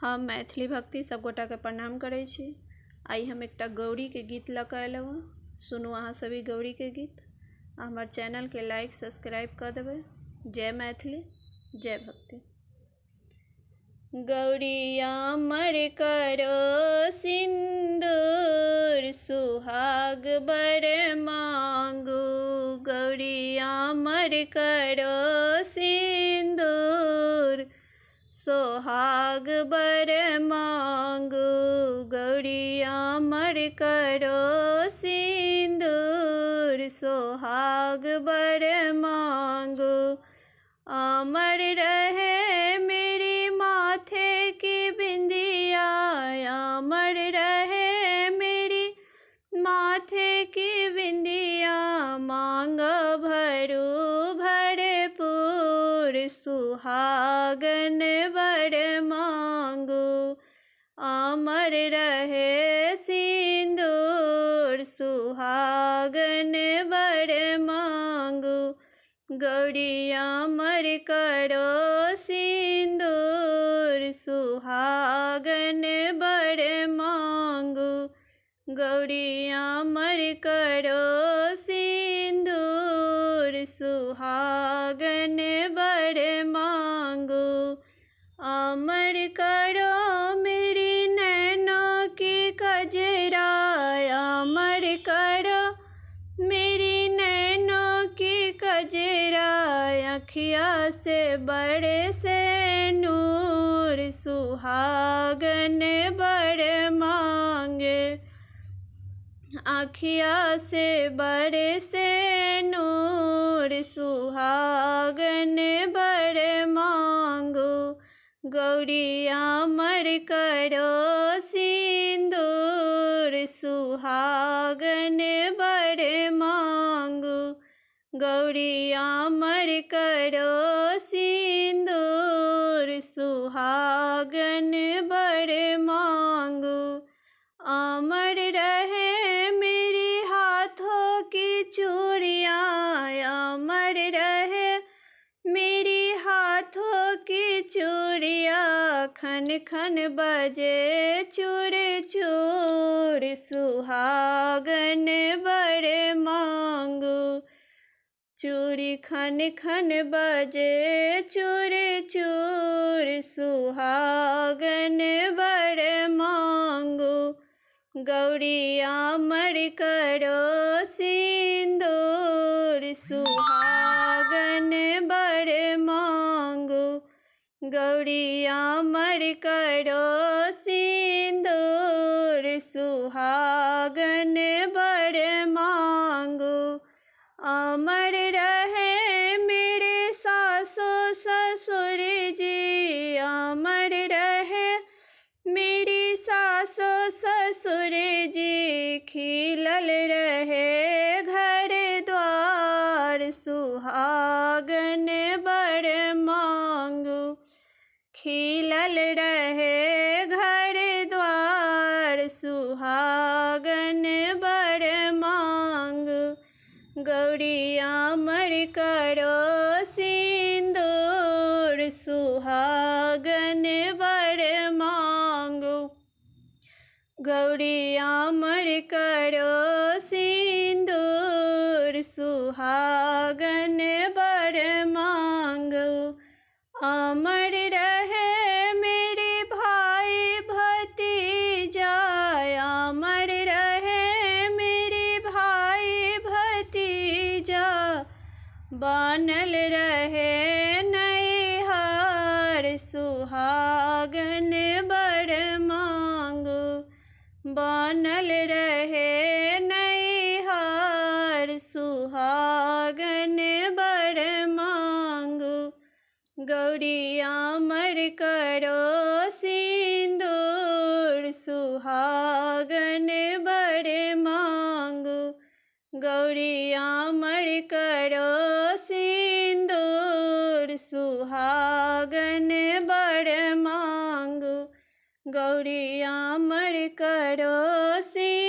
हम मैथिली भक्ति सब गोटाके प्रणाम करै छी। आइ हम एकटा गौरीके गीत लऽ कऽ अयलहुँ हँ। सुनू अहाँ सब ई गौरीके गीत आ हमर चैनलके लाइक सब्सक्राइब कऽ देबै। जय मैथिली, जय भक्ति। गौरिया मर करो सिन्दूर सुहाग बर मांगू। गौरिया मर करो सिन्दूर सोहाग बर मांगू। गौरिया मर करो सिन्दूर सोहाग बर मांगू। अमर रहे मेरी माथे की बिंदिया, अमर रहे मेरी माथे की बिंदिया। मांग भरू भरपूर सुहागन बर मांगू। अमर रहे सिंदूर सुहागन बर मांगू। गौरिया मर करो सिंदूर सुहागन बर मांगू। गौरिया मर करो सिंदूर सुहागन बर मांगू। अमर करो मेरी नैना की कजरा, अमर करो मेरी नैना की कजरा। अखिया से बड़े से नूर सुहागन बर मांगे। अखिया से बड़े से नूर सुहागन बर मांगू। गौरिया मर करो सिंदूर सुहागन बर मांगू। गौरिया मर करो सिंदूर सुहागन बर मांगू। अमर रहे मेरी हाथों की चूड़ियाँ, अमर रहे मेरी हाथों की चूड़ियाँ। खन खन बजे चूर चूर सुहागन बर मांगू। चूड़ी खन खन बजे चूर चूर सुहागन बर मांगू। गौरिया मर करो सिंदूर सुहागन बर मांगू। गौरिया मर करो सिंदूर सुहागन बर मांगू। अमर रहे मेरे सासु ससुर जी, अमर रहे मेरी सासु ससुर जी। खिलल रहे घर द्वार सुहागन बर मांगू। खिलल रहे घर द्वार सुहागन बर मांगू। गौरिया मर करो सिंदूर सुहागन बर मांगू। गौरिया मर करो सिंदूर सुहागन बर मांगू। अमर रहे मेरे भाई भतीजा, अमर रहे मेरे भाई भतीजा। बनल रहे नैहर सुहागन बर मांगू। बनल रहे नैहर सुहागन बर मांगू। गौरिया मर करो सिंदूर सुहागन बर मांगू। गौरिया मर करो सिंदूर सुहागन बर मांगू। गौरिया मर करो सिंदूर।